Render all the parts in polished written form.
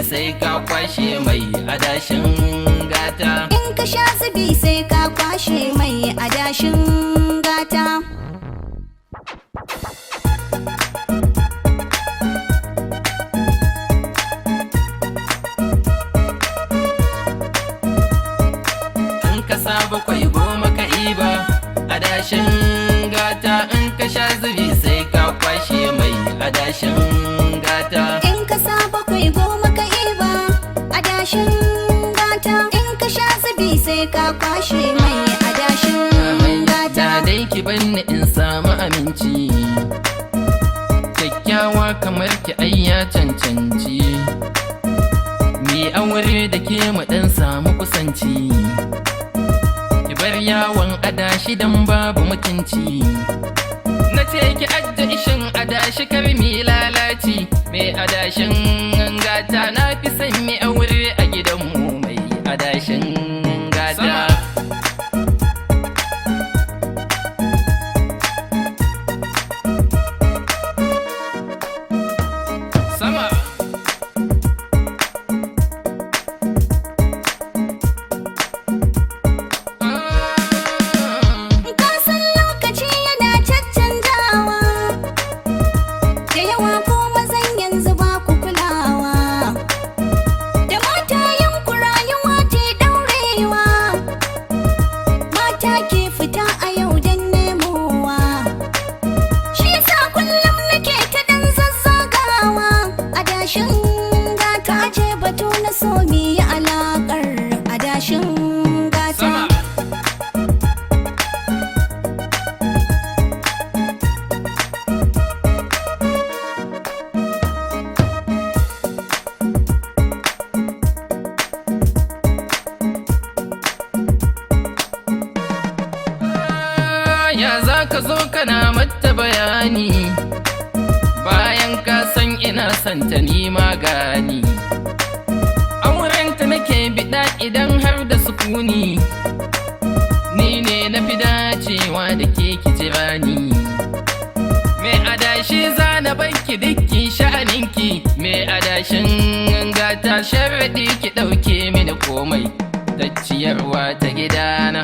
sai ka kwashe mai adashin gata. In ka sha zubi sai ka kwashe mai adashin gata. In ka sa 7 10 ka iba adashin gata. In ka sha zubi sai ka kwashe mai adashin gata. In ka sa 7 10 ka iba adashin gata. In ka sha zubi sai ka kwashe mai adashin gata. Da dai ki banni in samu aminci, kyakkyawa kamar ki ai ya cancanci. Mi aure da ke mu dan samu kusanci, ki bar yawon adashi dan babu mutunci. Na ce ki ajje ishin adashi kar mi lalaci. Mai adashin gata, na fi son mi aure a gidanmu mai adashin gata. Sama. Ka san lokaci yana caccanjawa, da yawa ko mazan yanzu ba ku kulawa. Da matayen ku rayuwa ce ɗaurewa, mata ke fita a yau don nemowa. Shi yasa kullum nake ta ɗan zazzagawa, adashin gata aje batu na so mi yi alaƙar adashin gata. Sama. Ya za ka zo kana mata bayani bayan ka san ina son ta ni magani. Aurenta nake biɗa idan har da sukuni, ni ne na fi dacewa da ke ki jira ni. Mai adashi zana banki dukki sha'aninki, mai adashin gata sharaɗi ki ɗauke mini komai ta ciyarwa ta gidana.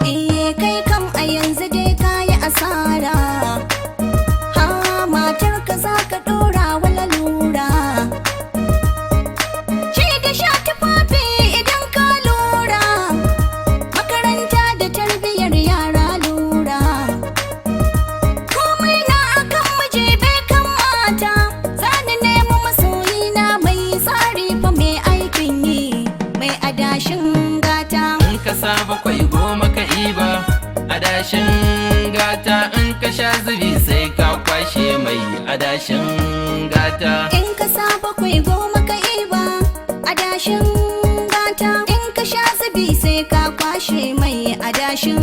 Eh, kai kam a yanzu dai kayi asara. Ha matar ka za ka dora wa lalura. Ce da sha tufafi idan ka lura, makaranta da tarbiyyar yara lura. Komai na akan miji bai kan mata. Zani nemi masoyina mai tsari fa mai aikin yi, mai adashin gata. In ka sa 7 10 ka iba adashin gata. In ka sha zubi sai ka kwashe mai adashin gata. In ka sa 7 10 ka iba adashin gata. In ka sha zubi sai ka kwashe mai adashin